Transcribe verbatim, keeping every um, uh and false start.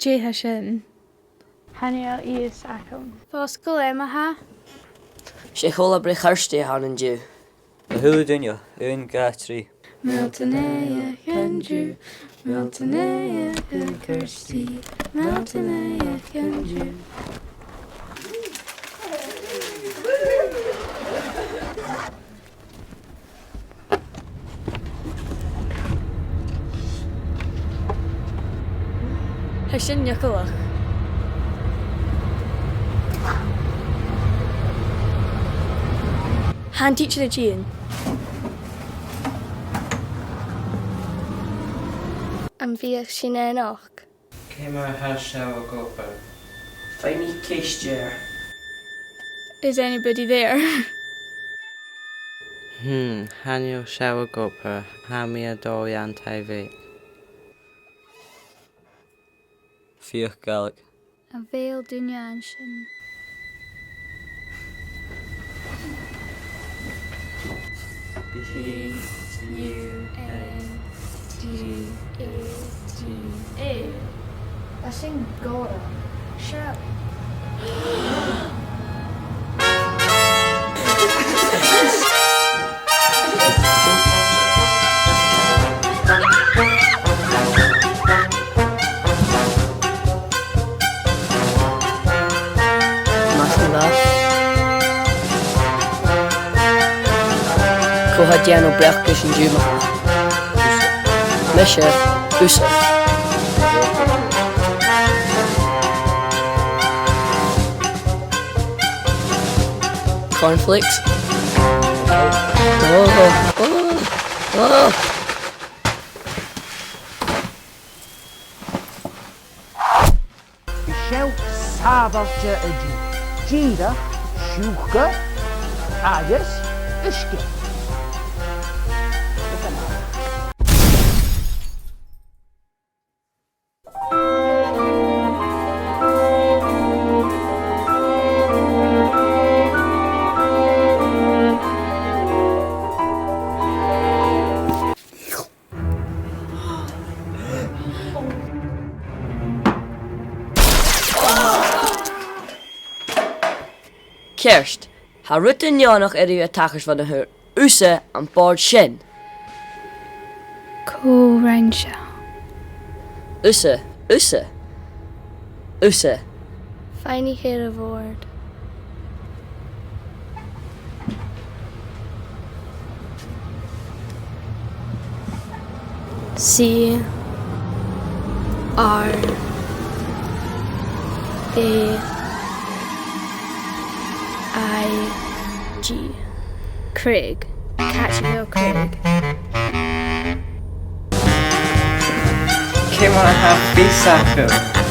Dè tha sin? Chan eil fhios agam. Fosgail e ma-thà. 'S e co-là-breith Chirsty a th' ann an-diugh. A h-uile duine, aon, dhà, trì. Meal do naidheachd an-diugh, meal do naidheachd a Chirsty, meal do naidheachd an-diugh. Tha sin neònach. Tha an tidsear a' tighinn. Am biodh sinn a-nochd? Ciamar a tha seo ag obair? Feumaidh mi ceist a ràdh. Is anybody there? Hmm, chan eil seo ag obair, tha mi a' dol dhan taigh-bheag. Feuch Gàidhlig. A bheil duine an sin? B, U, N, D, A, D, A. Tha sin gòrach. Seo. Math sin, lad. Cò tha a' dèanamh bracaist an-diugh? Mise. Thusa. Cornflakes. Oh, oh, oh. Seo sàbhailte an-diugh. Dìreach siùcar agus uisge. Ceart, tha rud neònach air a bhith a' tachairt bhon a fhuair thusa am bòrd sin. Cò rinn seo? Thusa, thusa, thusa. Feumaidh mi a' bhòrd. C, R, A, I, G. Craig. Càit a bheil Craig? Ciamar a tha fios agam?